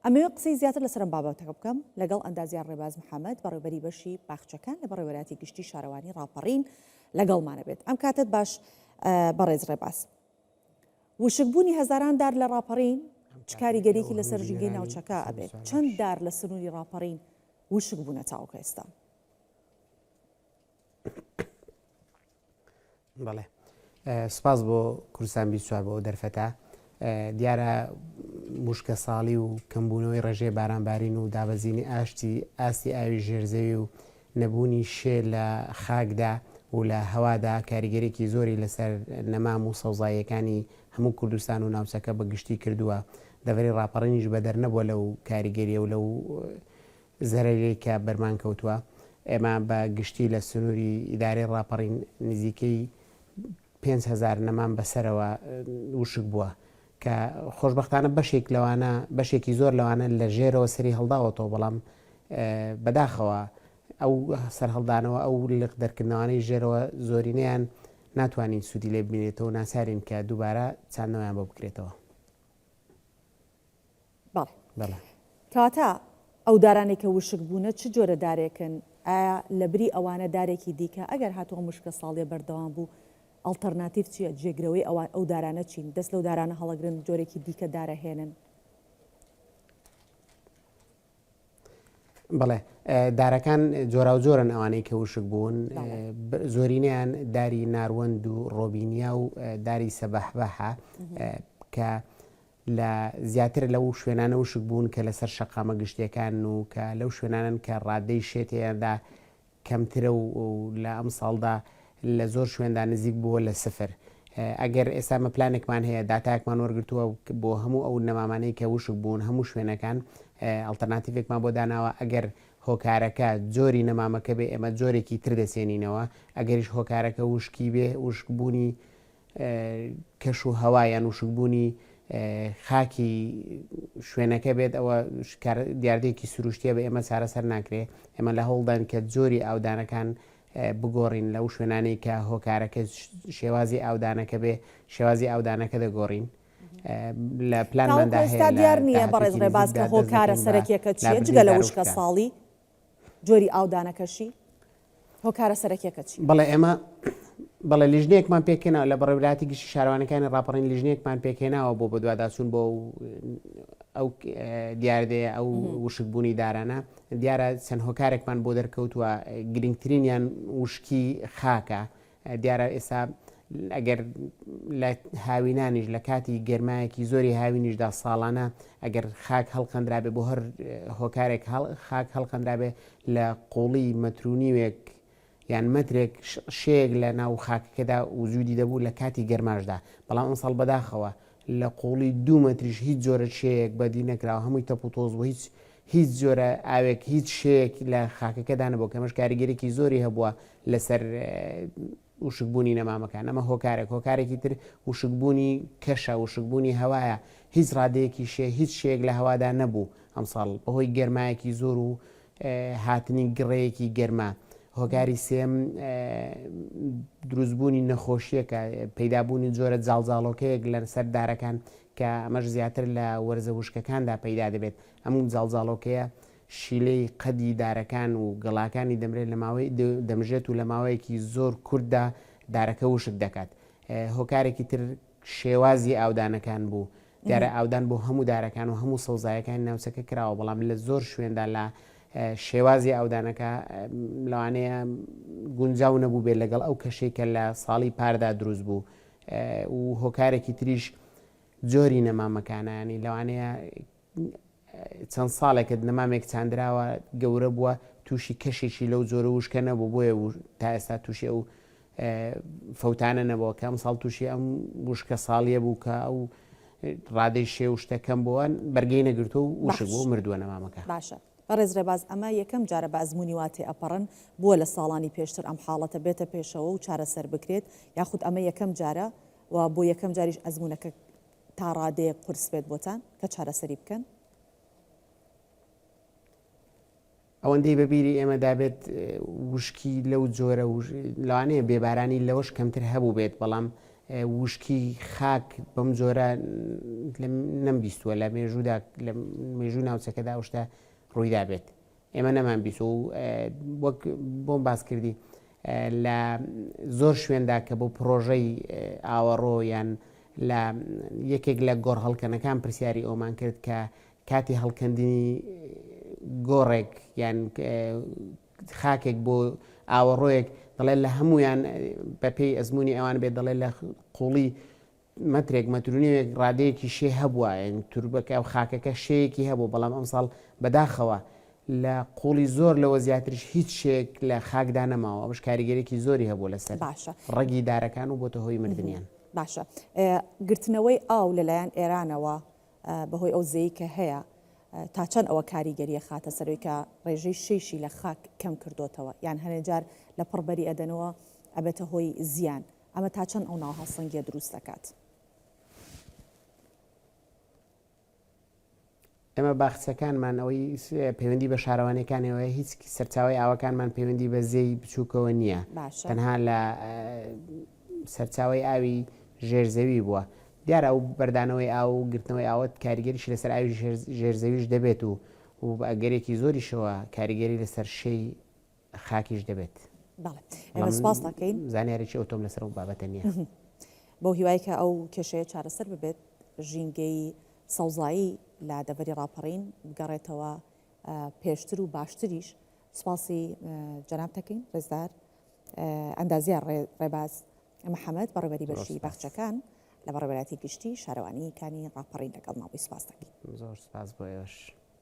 ئەمەوێ قسەی زیاتر لەسەر ئەم بابەتەکە بکەم لەگەڵ ئەندازیار ڕێباز محەمەد بەڕێوبەری بەشی باخچەکان لە بەڕێوەبەرایەتی گشتی شارەوانی ڕاپەڕین لەگەڵمانە بێت. ئەم کاتەت باش بەڕێز ڕێباز. وشکبوونی هەزاران دار لە ڕاپەڕین چ کاریگەریەکی لەسەر ژینگەی ناوچەکە ئەبێت؟ چەند دار لە سنووری ڕاپەڕین وشک بوونە تاوەکو ئێستا؟ بەڵێ سپاس بۆ کوردستان 24 بۆ ئەو دەرفەتە دیارە وشکە ساڵی و کەمبوونەوەی ڕێژەی بارانبارین و دابەزینی ئاشتی ئاستی ئاوی ژێرزەوی و نەبوونی شێ لە خاکدا و لە هەوادا کاریگەرێکی زۆری لەسەر نەمام و سەوزاییەکانی هەموو کوردستان و ناوچەکە بە گشتی کردووە دەڤەری ڕاپەڕینیش بەدەر نەبووە لەو کاریگەریە و لەو زەرەرەی کە بەرمان کەوتووە، ئێمە بە گشتی لە سنووری ئیدارەی ڕاپەڕین نزیکەی 5000 نەمام بەسەرەوە وشک بووە کە خۆشبەختانە بەشێک لەوانە بەشێکی زۆر لەوانە لە ژێرەوە سەری هەڵداوەتەوە بەڵام بەداخەوە ئەو سەرهەڵدانەوە ئەو لق دەرکردنەوانەی ژێرەوە زۆرینەیان ناتوانین سوودی لێ ببینێتەوە ناچارین کە دووبارە چاندنەوەیان بۆ بکرێتەوە. بەڵێ. بەڵێ. کەواتە ئەو دارانەی کە وشک بوونە چ جۆرە دارێکن؟ ئایا لەبری ئەوانە دارێکی دیکە ئەگەر هاتوو ئەم وشکەساڵیە بەردەوام بوو ئەڵتەرناتیڤ چیە؟ جێگرەوەی ئەوان ئەو دارانە چین؟ دەست لەو دارانە هەڵەگرن جۆرێکی دیکە دار ئەهێنن؟ بەڵێ دارەکان جۆراوجۆرن ئەوانەی کە وشک بوون زۆرینەیان داری ناروەند و ڕۆبینیا و داری سەبەحبەحە کە لە زیاتر لەو شوێنانە وشک بوون کە لەسەر شەقامە گشتیەکانن و کە لەو شوێنانەن کە ڕادەی شێ تێیاندا کەمترە و لە ئەمساڵدا لە زۆر شوێندا نزیک بووە لە سفر. ئەگەر ئێستا ئەمە پلانێکمان هەیە داتایەکمان وەرگرتووە بۆ هەموو ئەو نەمامانەی کە وشک بوون هەموو شوێنەکان ئەڵتەرناتیڤێکمان بۆ داناوە ئەگەر هۆکارەکە جۆری نەمامەکە بێ ئێمە جۆرێکی تر دەچێنینەوە ئەگەریش هۆکارەکە وشکی بێ وشکبوونی کەش و هەوا یان وشکبوونی خاکی شوێنەکە بێت ئەوە دیاردەیەکی سروشتیە بە ئێمە چارەسەر ناکرێ ئێمە لە هەوڵدان کە جۆری ئاودانەکان بگۆڕین لەو شوێنانەی کە هۆکارەکە شێوازی ئاودانەکە بێ شێوازی ئاودانەکە دەگۆڕین لە پلانماندا هەیە دیار نییە بەڕێز ڕێباز کە هۆکارە سەرەکیەکە چییە جگە لە وشکە ساڵی جۆری ئاودانەکەشی هۆکارە سەرەکیەکە چی؟ بەڵێ ئێمە بەڵێ لیژنەیەکمان پێکهێناوە لە بەڕێوەبەرایەتی گشتی شارەوانیەکانی ڕاپەڕین لیژنەیەکمان پێکهێناوە بۆ بەدواداچوون بۆ ئەو دیاردەیە ئەو وشکبوونی دارانە دیارە چەند هۆکارێکمان بۆ دەرکەوتووە گرنگترینیان وشکی خاکە دیارە ئێستا ئەگەر لە هاوینانیش لە کاتی گەرمایەکی زۆری هاوینیشدا ساڵانە ئەگەر خاک هەڵقەندرابێ بۆ هەر هۆکارێک خاک هەڵقەندرابێ لە قوڵی مەترونیوێک یان مەترێک شێیەک لە ناو خاکەکەدا وجودی دەبوو لە کاتی گەرماشدا بەڵام ئەمساڵ بەداخەوە لە قوڵی دوو مەتریش هیچ جۆرە شێیەک بەدی نەکراوە هەمووی تەپ و تۆز بوو هیچ هیچ جۆرە ئاوێک هیچ شێیەک لە خاکەکەدا نەبوو کە ئەمەش کاریگەریی زۆری هەبووە لەسەر وشکبوونی نەمامەکان ئەمە هۆکارێک هۆکارێکی تر وشکبوونی کەشە وشکبوونی هەوایە هیچ ڕادەیەکی شێ هیچ شێیەک لە هەوادا نەبوو ئەمساڵ بەهۆی گەرمایەکی زۆر و هاتنی گڕەیەکی گەرما هۆکاری سێم دروستبوونی نەخۆشیەکە پەیدابوونی جۆرە جاڵجاڵۆکەیەک لەسەر دارەکان کە ئەمەش زیاتر لە وەرزە وشکەکاندا پەیدا دەبێت ئەم جاڵجاڵۆکەیە شیلەی قەدی دارەکان و گەڵاکانی دەمرێت لە ماوەی دەمژێت و لە ماوەیەکی زۆر کورتدا دارەکە وشک دەکات هۆکارێکی تر شێوازی ئاودانەکان بوو دیارە ئاودان بۆ هەموو دارەکان و هەموو سەوزایەکانی ناوچەکە کراوە بەڵام لە زۆر شوێندا لە شێوازی ئاودانەکە لەوانەیە گونجاو نەبوو بێت لەگەڵ ئەو کەشەی کە لە ساڵی پاردا دروست بوو و هۆکارێکی تریش جۆری نەمامەکانە ینی لەوانەیە چەند ساڵێکت نەمامێک چاندراوە گەورە بووە تووشی کەشێکی لەو جۆرە وشکە نەبوو بۆیە تا ئێستا تووشی ئەو فەوتانە نەبووە کە ئەمساڵ تووشی ئەم وشکە ساڵیە بوو کە ئەو ڕادەی شێ و شتە کەم بووە بەرگەی نەگرتووە و وشک بوو مردووە نەمامەکە. باشە بەڕێز ڕێباز ئەمە یەکەم جارە بە ئەزموونی وا تێئەپەڕن بووە لە ساڵانی پێشتر ئەم حاڵەتە بێتە پێشەوە و چارەسەر بکرێت یاخود ئەمە یەکەم جارە و بۆ یەکەم جاریش ئەزموونەکە تا ڕادەیەک قورس بێت بۆتان کە چارەسەری بکەن؟ ئەوەندەی بە بیری ئێمەدا بێت وشکی لەو جۆرە لەوانەیە بێبارانی لەوەش کەمتر هەبوو بێت بەڵام. وشکی خاک بەم جۆرە نەمبیستووە لە مێژوودا لە مێژوو ناوچەکەدا ئەو شتە ڕوویدا بێت ئێمە نەمان بیست و وەک بۆم باس کردی لە زۆر شوێندا کە بۆ پرۆژەی ئاوەڕۆ یان لە یەکێک لە گۆڕ هەڵکەنەکان پرسیاری ئەومان کرد کە کاتی هەڵکەندنی گۆڕێک یان خاکێک بۆ ئاوەڕۆیەک دەڵێت لە هەمویان بەپێی ئەزمموی ئەوان بێت دەڵێت لە قوڵی مەترێک مەترونیوێک ڕادەیەکی شێ هەبووە توربەکە و خاکەکە شەیەکی هەبوو بەڵام ئەمساڵ بەداخەوە لە قوڵی زۆر لەوە زیاتریش هیچ شێک لە خاکدا نەماوە ئەمەش کاریگەرێکی زۆری هەبوو لەسەر باشە ڕەگی دارەکان و بۆتە هۆی مردنیان. باشە گرتنەوەی ئاو لەلایەن ئێرانەوە بەهۆی ئەو زێی کە هەیە تا چەند ئەوە کاریگەریە خاتە سەرەوەی کە ڕێژەی شێشی لە خاک کەم کردۆتەوە یان هەنێ جار لە پڕ بەری ئەدەنەوە ئەبێتە هۆی زیان ئەمە تا چەند ئەو ناوهاوسەنگیە دروست دەکات؟ ئێمە باخچەکانمان ئەوەی پەیوەندی بە شارەوانیەکانەوە هیچ سەرچاوی ئاوەکانمان پەیوەندی بە زێی بچووکەوە نییە تەنها لە سەرچاوی ئاوی ژێرزەوی بووە دیارە ئەو بەردانەوەی ئاو و گرتنەوەی ئاوت کاریگەریشی لەسەر ئاوی ژێرزەویش دەبێت و و بە ئەگەرێکی زۆریشەوە کاریگەری لەسەر شێی خاکیش دەبێت. بەڵێ ئێمە سوپاس دەکەین. زانیارێکی ئەوتۆم لەسەر ئەو بابەتە نییە. بەو هیوای کە ئەو کێشەیە چارەسەر ببێت، ژینگەی سەوزایی لە دەڤەری ڕاپەڕین بگەڕێتەوە پێشتر و باشتریش. سوپاسی جەنابت دەکەین ڕێزدار ئەندازیار ڕێباز محەمەد بەڕێوەبەری بەشی باخچەکان لە بەڕێوەبەرایەتی گشتی شارەوانی کانی ڕاپەڕین لەگەڵمان بووی سوپاس دەکەین. زۆر سوپاس بۆ ئێوەش.